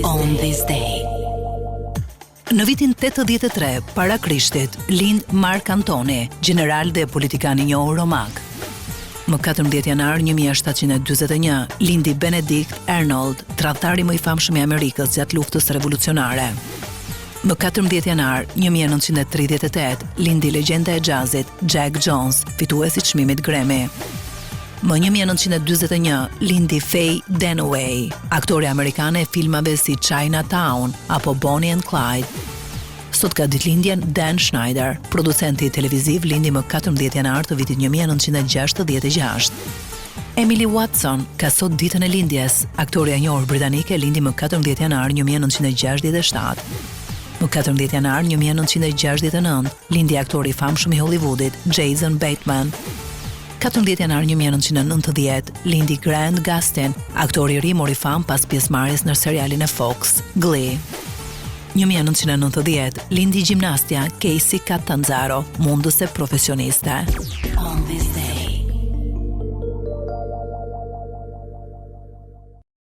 On this day. Në vitin 83 para Krishtit lind Mark Antoni, gjeneral dhe politikan i njohur romak. Më 14 janar 1741 lindi Benedict Arnold, tradhtari më i famshëm i Amerikës gjatë luftës revolucionare. Më 14 janar 1938 lindi legjenda e jazzit Jack Jones, fitues i çmimit Grammy. Më 1941 lindi Faye Dunaway, aktore amerikane e filmave si Chinatown apo Bonnie and Clyde. Sot ka ditëlindjen Dan Schneider, producenti televiziv lindi më 14 janar të vitit 1966. Emily Watson ka sot ditën e lindjes, aktorja e njohur britanike lindi më 14 janar 1967. Më 14 janar 1969 lindi aktori i famshëm i Hollywoodit, Jason Bateman. 14 janar 1990, lindi Grant Gustin, aktori i ri mori famë pas pjesëmarrjes në serialin e Fox, Glee. 1990, lindi gjimnastja Kacy Catanzaro, mundëse profesioniste.